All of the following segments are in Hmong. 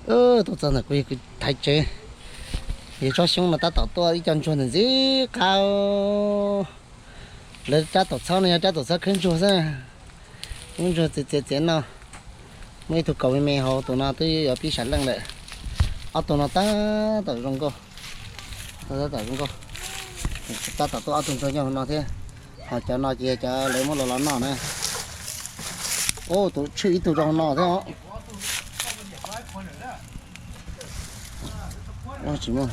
Tuaj txog ntawm kuv yawg kwv thaiv tsev, yawg tsob xyoob no tab tom tuaj ib co ntsuag ntxim ntxim qab. Lawv rab tom txhawb no yog rab tom txhawb khawb ntsuag xwb. Khawb ntsuag txiav txiav txiav no, muaj ib tug kaus me me hauv, tus no twb yuav pib sam leej lawm. Ob tug no tab tom zoo nkauj, tab tom zoo nkauj. Tab tom tuaj ob tug ntsuag nyob hauv no thiab. Ho cov no ces yog cov lawv muab los los noj na. Ub, tus tshwj ib tug rau hauv no thiab os. Tsis muaj.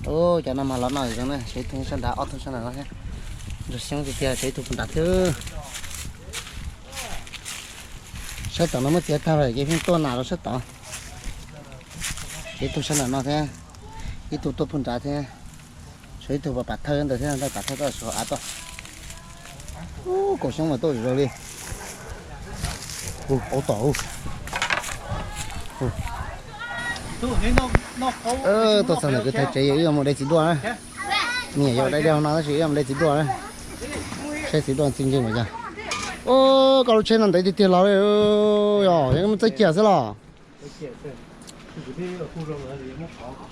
Ub, cov no mas los noj zoo na, tshuav ib tug sab nrad, ob tug sab nrad no thiab. Ntsuag xyoob tiag tiag, tshuav ib tug puag nrad thiab. Sab tom no muab txiav tag lawm ces pheej tuaj nas rau sab tod. Tshuav ib tug sab nrad no thiab, ib tug tuaj puag nrad thiab. Tshuav ib tug pas thawj ntawd thiab, ntawd pas thawj tuaj suav av tuaj. Ub, kaus xyoob mas tuaj zoo li. Ub, aub tom ub. Tuaj txog ntawm kwv thaiv tsev, yog wb yuav mus de txiv duaj na. Niam yuav dai dai no tab sis wb yuav mus de txiv duaj na. Saib txiv duaj txi ncw mas cas. Ub, koj lub tsheb no ntev tiag tiag los li. Yog, yog muaj txawj ciaj xwb los.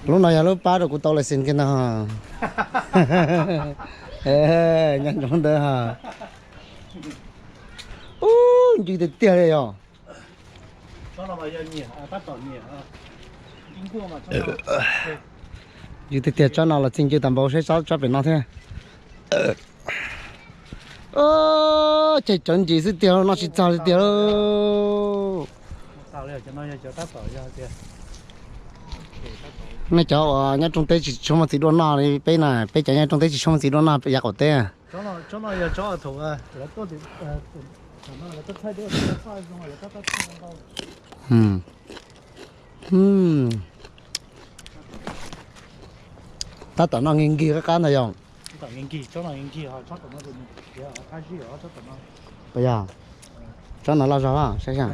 Lub no yog lub pab rau kuv tau license kiag ntag. Nyob ntsoov ntawd. Ub, ncw tiag tiag li yog. Ncw tiag tiag, tsob no los txi ncw tas npaum, saib tsob pem no thiab. Ces cov ntsis xwb tiag, noj tsis txog li tiag. Nej cov uas nyob rooj teb tsis tshua muaj txiv duaj noj li peb na, peb cov nyob rooj teb tsis tshua muaj txiv duaj noj yav qaum teb. Tab tom noj nkig nkig qab qab ntag yog. Puas yog? Tsob no loj zog saib saib.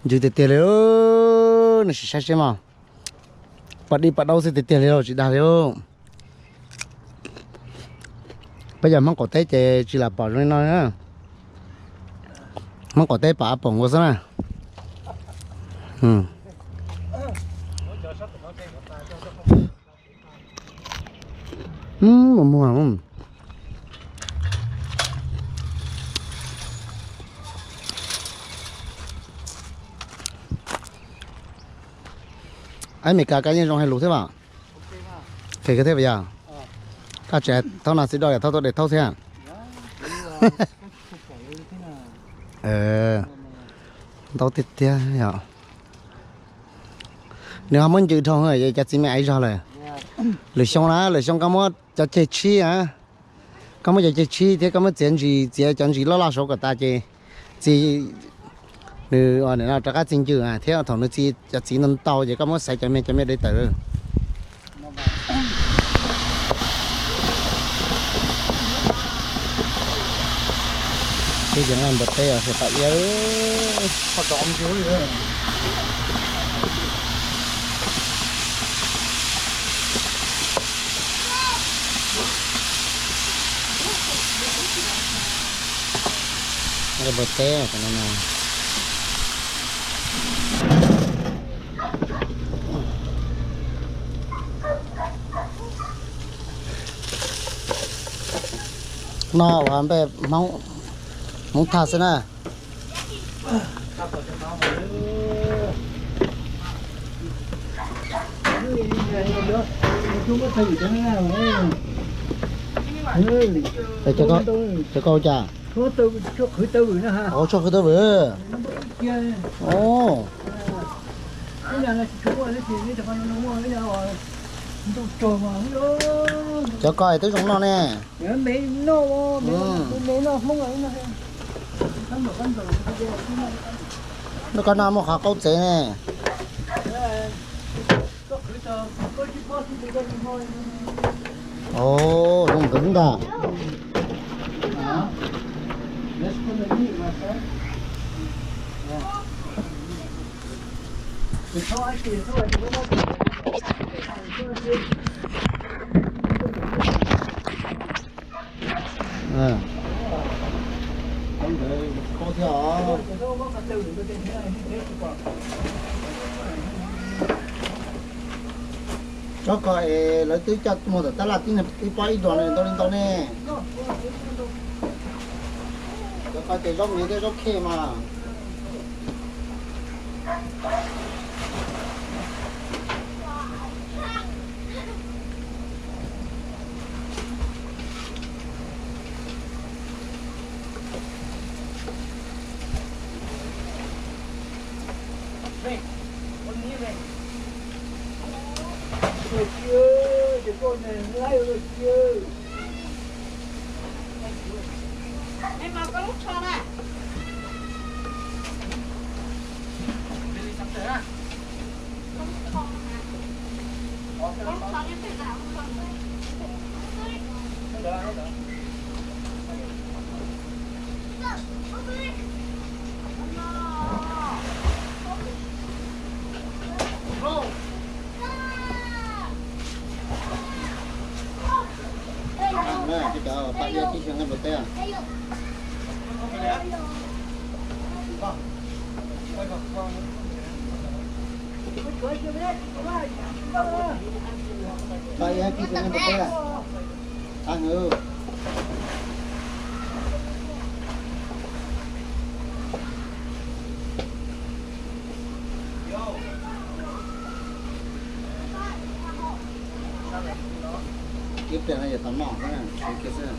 Ncw tiag tiag li, nej sim saib seb mog. Pas dib pas daub xwb tiag tiag li, tsis dag li. Peb yog Hmoob qaum teb ces tsis lam pom zoo li no. Hmoob qaum teb pom av poom nkaus xwb na. Mus muag. Ab, Meskas koj yeej zoo hais lus thiab as. Phem kawg thiab puas yog? Koj tseem thaub no txiv doj yog thaub tuaj de thaub thiab. Ntau tiag tiag yom. Nws ho muab ncw dhau, cov txiv me aiv zog lawm. Lwm xyoo na, lwm xyoo koj muab cov ceg tshib a, koj muab cov ceg tshib thiab koj muab txiav ntsis, txiav cov ntsis loj loj saud kom tas ces txiv, nws rov qab txi ncw thiab. Thaum nws txi cov txiv ntau ntau ces koj muab xaiv cov me cov me de tawm. Twb yog nqaij npua teb os, xyov tom iab. Nqaij npua teb no. No ua npej Hmoob, Hmoob Thaj xwb na. Cov koj ua cas? Tshuaj qhwv taw vwm. Cov koj twb zoo noj ne. Noj koj noj muaj qhov qaub txev ne. Zoo ntawd ntag. Cov ntawd kub thiab os. Tsob ko es lawv twb coj mus tom tab laj tib pob ib duas ntau li ntau ne. Cov ko ces zaub miv thiab zaub khej mas. Cov paj iab tib xyoo nqaij npua teb. Paj iab tib xyoo nqaij npua teb. Ib pliag no yog tau noj xwb, kiag xwb.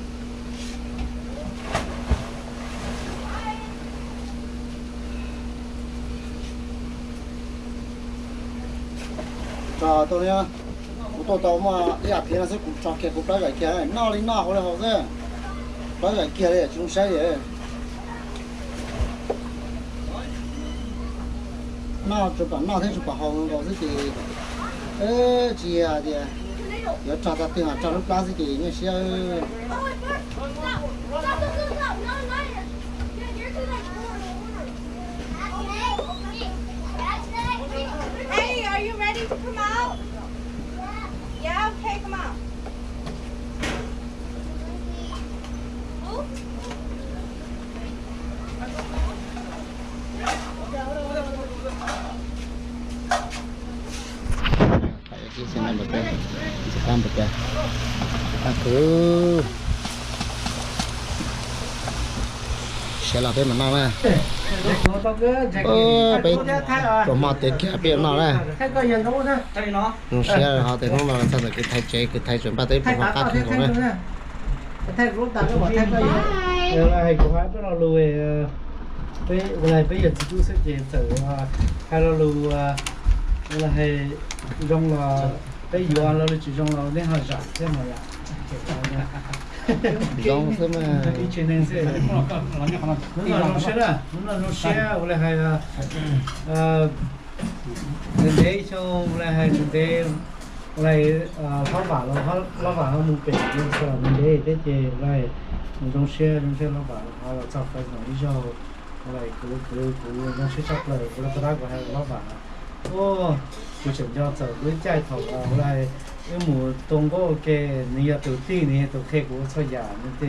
Tso tuaj li, kuv tuaj tau muaj ib as thiv no xwb kuv tso kiag kuv plab zais kiag, noj li noj hauv li hauv xwb. Plab zais kiag li tsis zoo saib li. Noj tsuas pom noj thiab tsuas pom haus nkaus xwb ces tsis yog tias yuav rog tag twg, ho rog lub plab xwb ces nyuaj siab. Hey, are you ready to come out? Yeah, okay, come on. Siav los peb mam noj na. Peb pluas hmo tiav kiag peb yuav noj na. Zoo siab ho tias hnub no txog ntawm kwv Thaiv tsev, kwv Thaiv tseem npaj tau ib pluas hmo qab kawg nkaus na. Hais kuv hais peb lo lus, peb ua li peb yog txiv tub xwb ces txawm hais lo lus ua li hais zoo los peb yuav, lo lus tsis zoo los nej ho zam thiab mas yom. Zoo xwb mas. Ib tse neeg xwb. Hnub no zoo siab na, hnub no zoo siab ua li hais ntev ntev xyoo ua li hais ntev ntev ua li hlob Vam los, hlob Vam ho mus pem Yeeb Xwm los ntev ntev thiab ces ua li zoo siab, zoo siab hlob Vam ho los txog Fresno ib zaug. Ua li kuv, kuv, kuv zoo siab tshaj plaws, kuv rov qab kuv hais hlob Vam, kuv tseem nco txog lub caij thaum ua li wb mus tua nqaj ua ke, nws yog tus tij, nws yog tus qhia kuv txhua yam, nws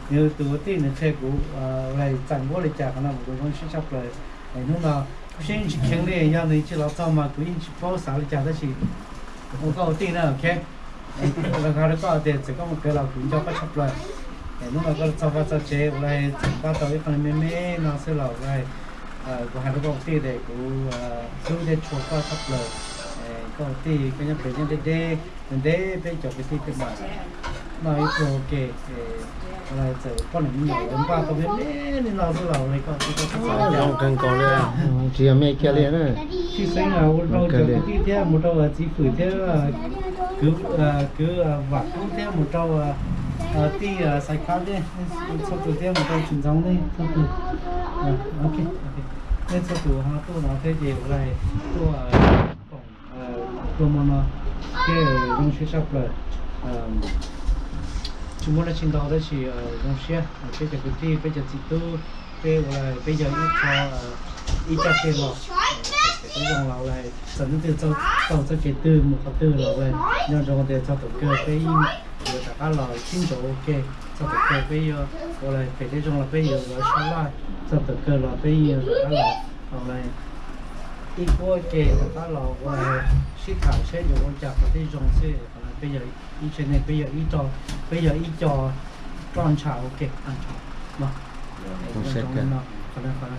yog tus tij nws qhia kuv ua li txais nqaj li cas qhov no mas kuv zoo siab tshaj plaws. Hnub no kuv siab yeej tsis kheev li, yog nws tsis los txog mas kuv yeej tsis paub xav li cas tab sis ua koj ua tij na, ok. Kuv hais rau koj tias txawm koj mus kev los kuv nco koj tshaj plaws. Hnub no koj txog vaj txog tsev ua li txawm npaj tau ib qho me me no xwb los ua li kuv hais rau koj ua tij tias kuv hlub thiab tshua koj tshaj plaws. Koj ua tij koj nyob pem nyob deb deb, ntev peb cov kwv tij peb mam noj ib pluag ua ke. Ua li txawm poj niam me nyuam lawv npaj tau me me li no xwb los ua li koj ua tij koj txhob xav li cas. Zoo kawg nkaus li, tsis yog me kiag li na. Tshwj xeeb ua rau cov kwv tij thiab mus rau txiv Fwm thiab kwv Vam Kub thiab mus rau tij Xais Khab thiab txhua tus thiab mus rau txiv ntxoov nej txhua tus. Nej txhua tus ho tuaj no thiab ces ua li tuaj koom tuaj hmo no thiab zoo siab tshaj plaws. Tsis muaj dab tsi ntau tab sis zoo siab peb cov kwv tij peb cov txiv tub peb ua li peb yog ib qho ib caj teg los, txawm hnub twg txog txoj kev twg mus qhov twg los ua li nco ntsoov tias txog thaum kawg peb yeej yuav qab los sib ntsoov ua ke. Txog thaum kawg peb yuav ua li pem tej zoo los peb yuav sab laj, txog thaum kawg los peb yuav rov qab los ua li ib puab ke rov qab los ua li sib tham seb yuav ua cas kom tej zoo xwb. Qhov no peb yog ib tsev neeg, peb yog ib co, peb yog ib co roj ntsha ua ke no. Qhov no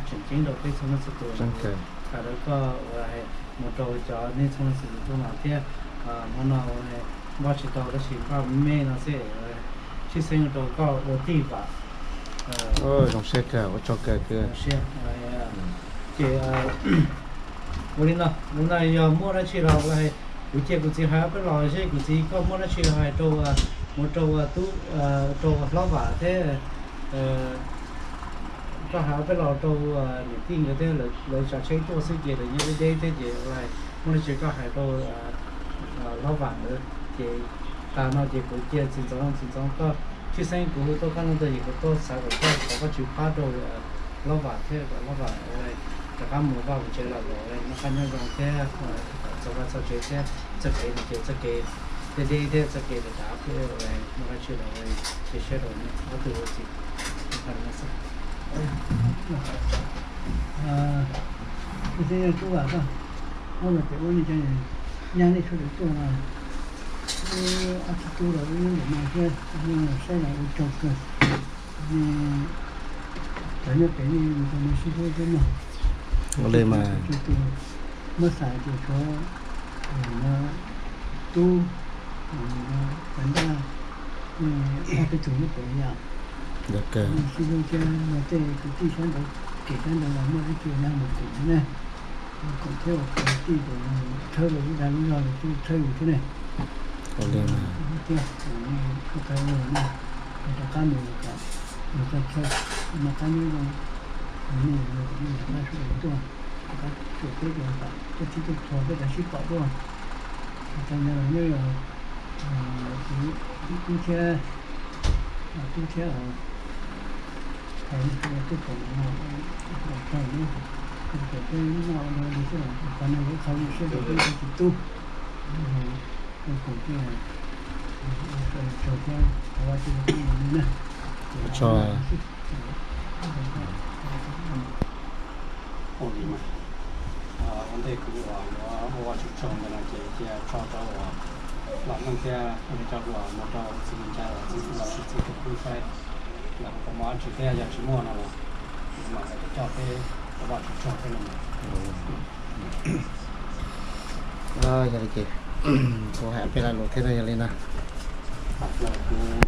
tseem ceeb rau peb txhua leej txhua tus, tas rau koj ua mus rau cov neeg txhua leej txhua tus tuaj no thiab. Hmo no ua npaj tsis tau tab sis npaj me no xwb, tshwj xeeb rau koj ua tij vam. Zoo siab kawg, ua tsaug kawg. Ces ua li no, ua no yog muaj dab tsi los kuv cia kuv txiv hais ob peb los seb kuv txiv koj muaj dab tsi los hais rau, mus rau tub, rau hlob Vam thiab. Koj hais ob peb los rau niam tij nkawd thiab, lawv tsav tsheb tuaj xwb ces lawv nyob deb deb thiab ces muaj dab tsi koj hais rau hlob Vam nkawd ces tas no ces kuv cia txiv ntxov, txiv ntxov koj tshwj xeeb kuv tuaj koj no ntawd ces kuv tuaj xav kom koj, kom koj tswv pab rau hlob Vam thiab kom hlob Vam rov qab mus vaj mus tsev los kom noj qab nyob zoo thiab txog vaj txog tsev thiab txoj kev no ces txoj kev deb deb thiab txoj kev dav dav thiab muaj dab tsi los cia siab rau ob tug txiv. Tub Vam, ob los ces ua nej cov nyab nej sawv daws tuaj no, wb ob txiv tub los wb nyob ntawm no thiab, saib los ua tsaug kawg. Cov nyob pem nej mus rau nej sib hlub thiab mog. Ua li mas, muab xav ces tshuav tub, cov nraj, ob peb tug nyob pem yom. Sib hlub thiab, yog tej kwv tij sab nraud, kev sab nraud los muaj ib tug nag mus koom thiab na. Koom thiab ua kwv tij ces txhawb rau ib dag lub zog los kuj txhawb yus thiab ne. Thiab kuj txhawb yus na, rov qab mus kom yus txawj txhawj, noj qab nyob zoo, nej rov qab sawv daws tuaj, rov qab tsuam peb ces kom tuaj txhij tuaj txhua peb rov sib pom tuaj. Txog ntawd los nyob yog tub thiab, tub thiab hais nej tub koom no, txog neb koom peb noj no li xwb, qhov no yuav txhua lub siab rau peb txiv tub koom thiab. Ua li mas, ua ntej kuv yuav ua Vajtswv tsaug ntawm no ces cia tso rau uas Vam Meej thiab ua li cov hluas mus rau txiv Ncas uas txiv tub los sis txiv tub saib los puas muaj dab tsi thiab, yog tsis muaj no los kuv mam li coj peb ua Vajtswv tsaug thiab no. Yog li ces kuv hais peb lo lus thiab no yog li no. Kuv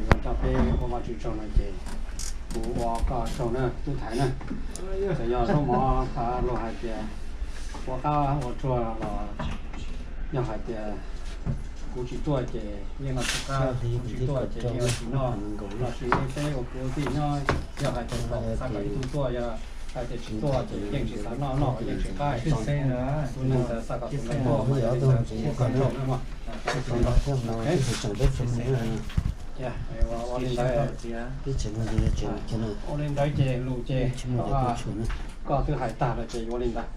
yuav coj peb ua Vajtswv tsaug no ces kuv ua koj tsaug na tub Thaiv na. Txawm yog zaub mov luag hais tias ua qab ua tsuag los yog hais tias kuv tsis tuaj ces yeej noj tsis qab, kuv tsis tuaj ces yeej tsis noj, los sis peb ua kwv ua tij nyob yog hais tias xav kom ib tug tuaj, yog hais tias tsis tuaj ces yeej tsis xav noj, noj yeej tsis qab. Tus neeg ntawd xav kom tus ntawd tuaj mas yog li ntawd kuv ua koj tsaug na mog. Ua li ntawd, ua li ntawd ces lus ces koj twb hais tag lawm ces ua li ntawd.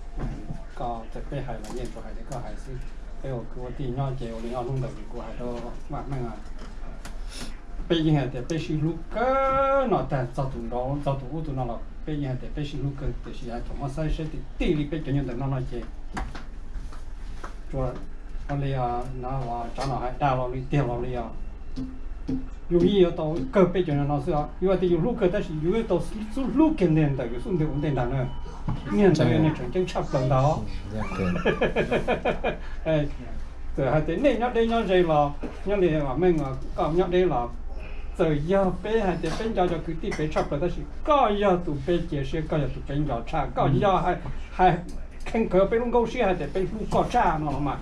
Koj txawm peb hais los yeej tsuas hais li koj hais xwb. Peb ua kwv ua tij nyob ces ua li ob hnub ntawd kuv hais rau Vam Meej, peb yeej hais tias peb sib hlub kawg no tag, txog tus nraud txog tus ub tus no los peb yeej hais tias peb sib hlub kawg, tiam sis hais thaum muab saib seb tib tij li peb cov nyob ntawm no no ces tsuas ua li no, tsav no hais dag los li tiag los li os, yus yeej yuav tau kawg peb cov no no xwb os. Yus hais tias yus hlub kawg tab sis yus yuav tau xub hlub kiag niag ntawm yus xub ntiag ua ntej ntag na. Niag ntawd yog niag tseem ceeb tshaj plaws ntag. Txawm hais tias nej nyob deb nyob ze los nyob li Vam Meej koj nyob deb los, txawm yog peb hais tias peb nco cov kwv tij pem tshaj plaws tab sis koj yog tus peb cia siab, koj yog tus peb nco tshaj, koj yog hais kheej kawg peb lub nkaub siab hais tias peb hlub koj tshaj no los mas.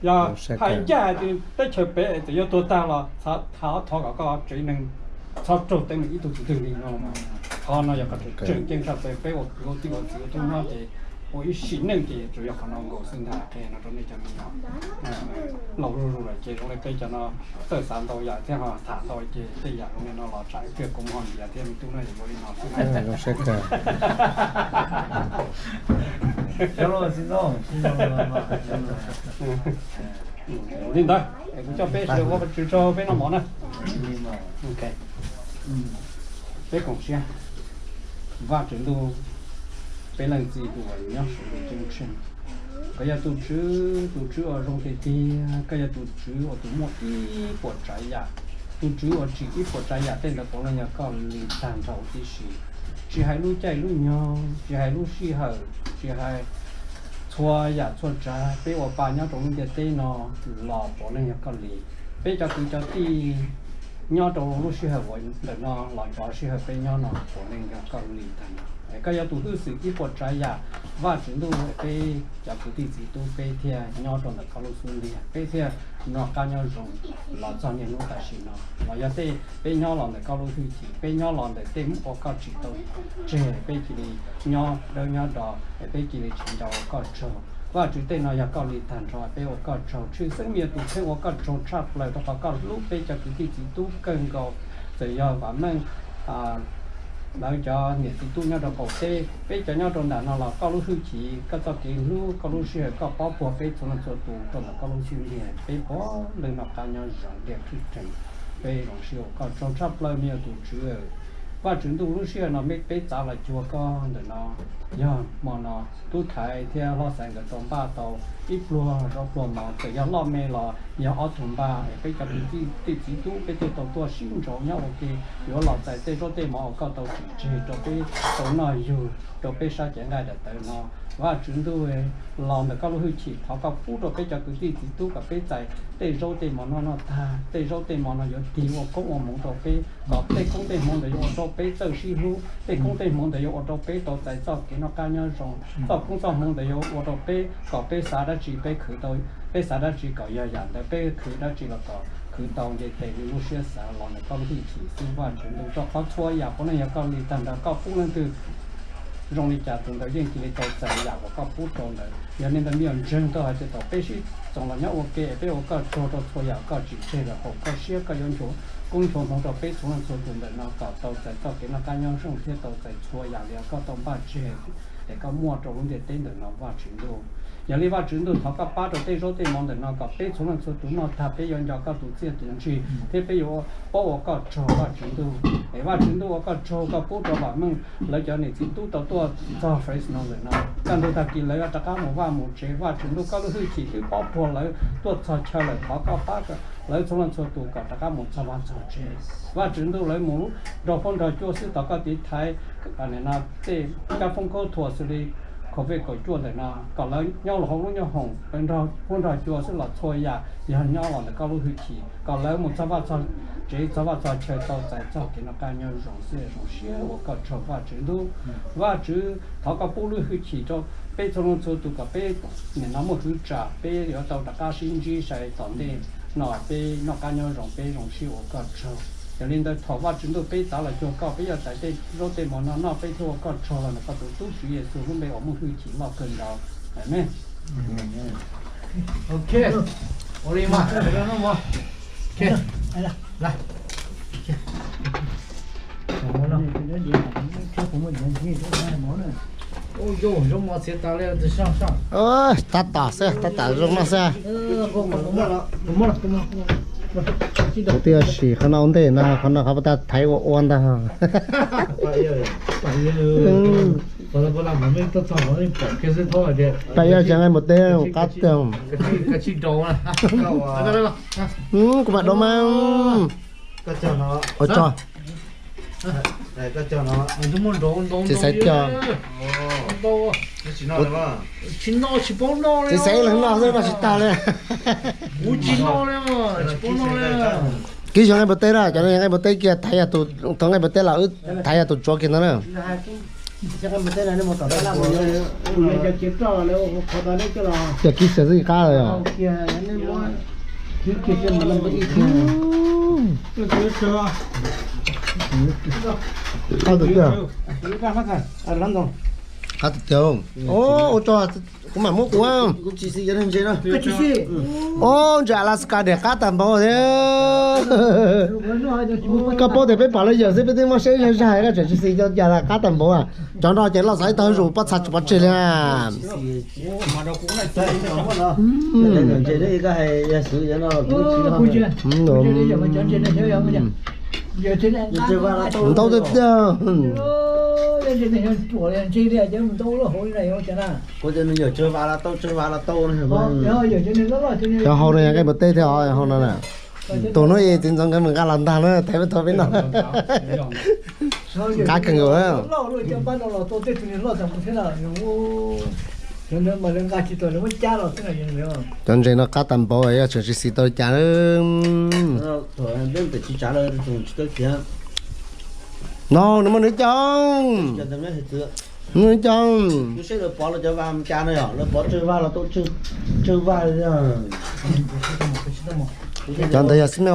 Yog hais ncaj hais tias teb chaws pem txawm yuav tuag tag los thov kom koj tsev neeg txhob raug teeb meem ib tug txwv twg li no los mas. Qhov no yog qhov tseem ceeb tshaj plaws, peb ua kwv ua tij ua txiv ua tub nyob ces ua ib sim neej ces tsuas yog qhov no nkaus xwb ntag. Qhia no rau nej cov me nyuam laus zuj zus lawm ces zoo li peb cov no txawj xav ntau yam thiab ho tham ntau ces tej yam zoo li no los tsam ib pliag kuv mus ho ntiav thiab me tub no yuav li no xwb. Li ntawd es kuv coj peb sawv ua Vajtswv tsaug peb noj mov na. Peb koom siab. Vajtswv ntuj, peb leej txiv tus uas nyob saum ntuj ceeb tsheej, koj yog tus Tswv, tus Tswv uas zoo tiag tiag, koj yog tus Tswv uas tus muaj ib puas tsav yam, tus Tswv uas tsim ib puas tsav yam, tej ntawd puav leej yog koj li tag nrho huv tib si. Tsis hais lub caij lub nyoog, tsis hais lub sij hawm, tsis hais txhua yam txhua tsav peb ua pa nyob rau lub ntiaj teb no los puav leej yog koj li. Peb cov kwv cov tij nyob rau lub sij hawm uas ntawm no los cov sij hawm peb nyob no puav leej yog koj li tag nrho. Koj yog tus hwj xwm ib puas tsav yam. Vajtswv ntuj, peb cov kwv tij txiv tub peb thiaj nyob rau ntawm koj lub xub ntiag, peb thiaj noj qab nyob zoo los txog niaj hnub tam sim no. Los yog tej peb nyob los ntawm koj lub hwj chim, peb nyob los ntawm tej ua koj tsis tau tseg, peb cia li nyob dawb nyob do, peb cia li tsis nco ua koj tsaug. Vajtswv, tej no yog koj li tag nrho, peb ua koj tsaug. Tshwj xeeb me tus kheej ua koj tsaug tshaj plaws rau qhov koj hlub peb cov kwv tij txiv tub kawg nkaus. Txawm yog vam meej lawv cov niam txiv tub nyob rau qaum teb, peb cov nyob rau nram no los koj lub hwj chim, koj txoj kev hlub, koj lub sij hawm, koj paub puag peb txhua leej txhua tus rau ntawm koj lub xub ntiag, peb puav leej noj qab nyob zoo tiag khwb reem. Peb zoo siab ua koj tsaug tshaj plaws me tus Tswv. Vajtswv ntuj, lub sij hawm no peb txav los cuag koj ntawm no, yog hmo no tub Thaiv thiab hlob Xaiv nkawd tau npaj tau ib pluag zaub pluag mov, txawm yog loj me los yog ob tug npaj, peb cov kwv tij txiv tub peb thiaj tau tuaj sib nraus nyob ua ke yuav los txais tej zaub tej mov uas koj tau tsim tseg rau peb tau noj yug rau peb sab cev nqaij daim tawv no. Vajtswv ntuj, los ntawm koj lub hwj chim thov koj pub rau peb cov kwv tij txiv tub kom peb txais tej zaub tej mov no noj tag, tej zaub tej mov no yuav tig ua koob ua hmoov rau peb, kom tej koob tej hmoov ntawd yuav ua rau peb txawj sib hlub, tej koob tej hmoov ntawd yuav ua rau peb tau txais txoj kev noj qab nyob zoo, txoj koob txoj hmoov ntawd yuav ua rau peb kom peb xav dab tsi peb khwv tau, peb xav dab tsi kom yog yam ntawd, peb khwv dab tsi los kom khwv tau nce tes li lub siab xav los ntawm koj lub hwj chim xwb Vajtswv ntuj, rau qhov txhua yam puav leej yog koj li tag nrho, koj pub leej twg zoo li cas tus ntawd yeej cia li tau txais yam uas koj pub rau ntawd. Yog li ntawd me nyuam ntseeg tau hais tias thaum peb sib txoos los nyob ua ke es peb ua koj tsaug rau txhua yam koj tsim tseg lawm, haum koj siab koj yuav nchuav koob nchuav hmoov rau peb txhua leej txhua tus ntawm no kom tau txais txoj kev noj qab nyob zoo thiab tau txais txhua yam li koj tau npaj tseg es koj muaj rau lub ntiaj teb ntawm no Vajtswv ntuj. Yog li Vajtswv ntuj, thov koj pab rau tej zaub tej mov ntawm no kom peb txhua leej txhua tus noj tag peb yuav nco koj tus txiaj tus ntsig thiab peb yuav paub ua koj tsaug Vajtswv ntuj. Es Vajtswv ntuj, ua koj tsaug koj pub rau vam meej lawv cov niam txiv tub tau tuaj txog Fresno ntawm no, kaj ntug tag kis lawv rov qab mus vaj mus tsev. Vajtswv ntuj, koj lub hwj chim twb paub puag lawv tuaj txog chaw lawm, thov koj pab lawv txhua leej txhua tus kom rov qab mus txog vaj txog tsev. Vajtswv ntuj, lawv mus nrog puab nrog cua xwb, thov koj tiv thaiv tej kab foob khaub thuas xws li COVID kaum cuaj ntawm no kom lawv nyob los hauv lub nyob hoom, lawv nrog puab nrog cua xwb los txhua yam yog nyob los ntawm koj lub hwj chim, kom lawv mus txog vaj txog tsev txog vaj txog chaw tau txais txoj kev noj qab nyob zoo xwb. Zoo siab ua koj tsaug Vajtswv ntuj. Vajtswv, thov koj pub lub hwj chim rau peb txhua leej txhua tus kom peb nim no muaj hwv tsam peb yuav tau rov qab sib ntsib sai tom ntej no peb noj qab nyob zoo, peb zoo siab ua koj tsaug. Yog li ntawd thaum Vajtswv ntuj peb txav los cuag koj, peb yuav txais tej zaub tej mov no noj peb thiaj ua koj tsaug los ntawm koj tus tub Tswv Yexus lub npe uas muaj hwj chim loj kawg nkaus. Amees. Ok, ua li mas, noj mov. Ok, tab tom xwb, tab tom zoo no xwb. Kuv twb sim qhov no ua ntej no, qhov no qhov pas thaiv ua ua ntag. Pab yog cov nqaij npua teb qab tiag. Kuv mam dov mas. Ua tso. Txiv xaiv cog. Txiv xaiv leeg noj xwb noj tsis tag li. Kuv yog nqaij npua teb na, cov nqaij npua teb kiag thaiv, tus nqaij npua teb los wb thaiv yog tus tsuav kiag ntawd na. Yog kib xwm xwb qab. Qab tus twg? Qab tiag tiag. Ua tso, kuv mam muab kuv. Ub, ntses Alaska diam qab tag npaum thiab. Koj paub tias peb pom lawv yawm xwb peb twb muab saib zag zag, koj tseem tsis xis cov cas qab tag npaum. Cov no ces loj xav ib tag zuj zus pob txha tsis pov tseg li. Ntau tiag tiag. Cov hau no yog nqaij mus teb thiab os, hau no na. Tus no txiv ntxov nkawd mus nqa los ntag na, tais peb tau peb no. Qab kawg nkaus. Cov ntses no qab tag npaum, yog tseem tsis xis tau li cas. No nws muaj nws coob, nws coob. Cov ntawd yog xib mej na.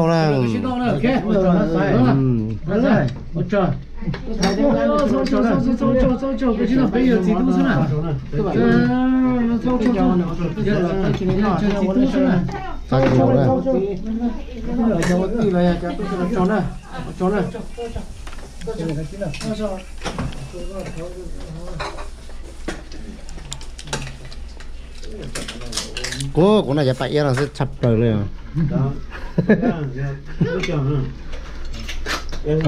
Kuv, kuv noj cov paj iab no xwb tshaj plaws li. Kuv,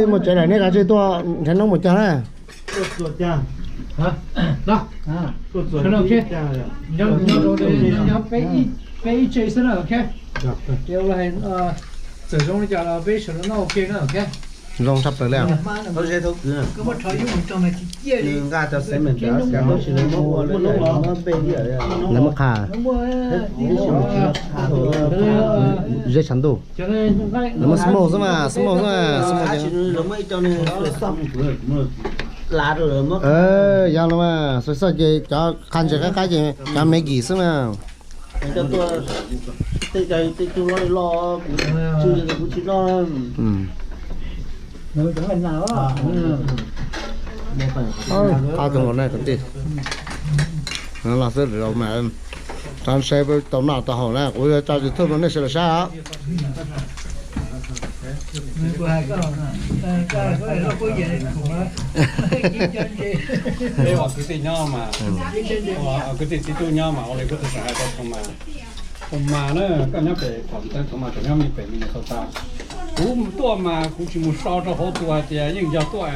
muaj tsev lawm nej kav tsij tuaj nrhiav noob mus cog na. Peb ib tse xwb na, ok. Txawm zoo li cas los peb sawv daws noj ok na, ok. Zoo tshaj plaws li. Nqa cov xev meem ntawd, lawv muab qha, zeb tshav ntuj, lawv muab smoke xwb mas, smoke xwb mas, smoke. Yog los mas, xoj xoj ces cov qha ntses qab qab ces cov Maggi xwb mas. Tej tug loj loj kuv tsis noj. Qab kawg nkaus na kwv tij. Los xwb mas, tov saib tau noj tau haus na, kuv yuav tso YouTube rau nej sawv daws saib os. Peb ua kwv tij nyob mas, kwv tij txiv tub nyob mas ua li kuv tau hais rau Thomas. Thomas na, koj nyob pem Thomas, Thomas tseem nyob pem Minnesota. Kuv tuaj mas kuv tsis mus so rau hauv tus hais tias yeej yog tuaj,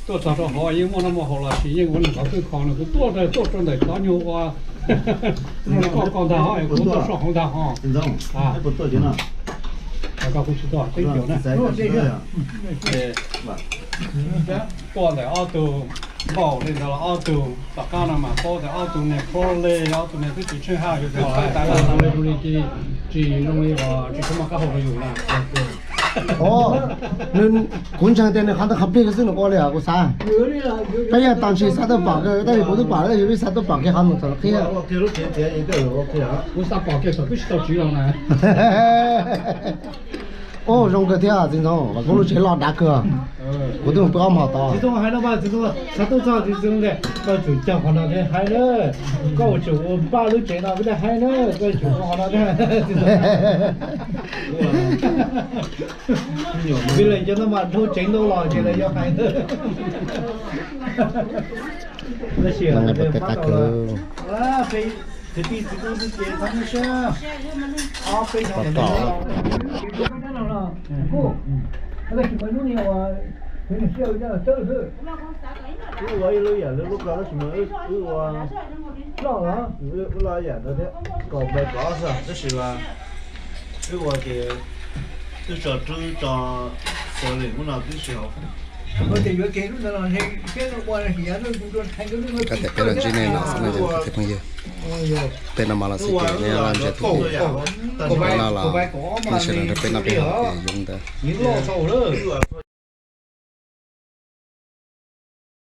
tuaj txog rau hauv yeej muaj noj muaj haus los sis yeej ua neeg qhov twj kho no, kuv tuaj, tuaj rau ntawm cov nyuag ua koj koj ntag hos, kuv tuaj so hauv ntag hos. Koj kuj tsis tuaj teb kiag na. Tuaj ntawm ob tug npaum li ntawd los ob tug tom qab no mas paub tias ob tug niag pro li, ob tug niag twb tsis tsheej haj yus tias txhais tais laj zoo li zoo li tsis, tsis zoo li uas tsis tshua muaj qab hau rau yus na. Kuv ntseeg tias nws qhov ntawd qhov plig xwb nws ua li os kuv xav. Peb yog tos ntsis xav tuaj pom kiag, tab sis kuv twb pom tab sis peb xav tuaj pom kiag qhov mus txog qhib. Kuv xav pom kiag thaum twb tsis tau tsiv los na. Ub, zoo kawg thiab txiv ntxoov, kuv lub tsev loj dav kawg. Kuv twb mus pw ob hmo tod. Txiv ntxoov hais no mas, txiv ntxoov xav tuaj txog txiv ntxoov tias koj tsum cog qhov no thiab hais na, koj tsum ua npaj lub tsev no peb thiaj hais na, koj tsum ua qhov no thiab. Vim lawv cov no mas dhau tsev ntau los ces lawv yuav hais. Tab sis peb qab kawg. Kwv tij txiv tub txiv ces thov nej saib, ob peb xyoos kuj, wb ua ib lub yam li lub ko tab sis mas wb ua, wb ua yam ntawd thiab, kaum npais kaum ob xwb tab sis mas wb ua ces twb tso rub tso xav li ub no twb tsis hauv. Koj tias peb los ntsib nej no xwb no yog kwv tij phooj ywg, peb no mas los xij ces nej los ntsia tus no los nej sawv daws nrog peb noj peb haus ces zoo ntawd.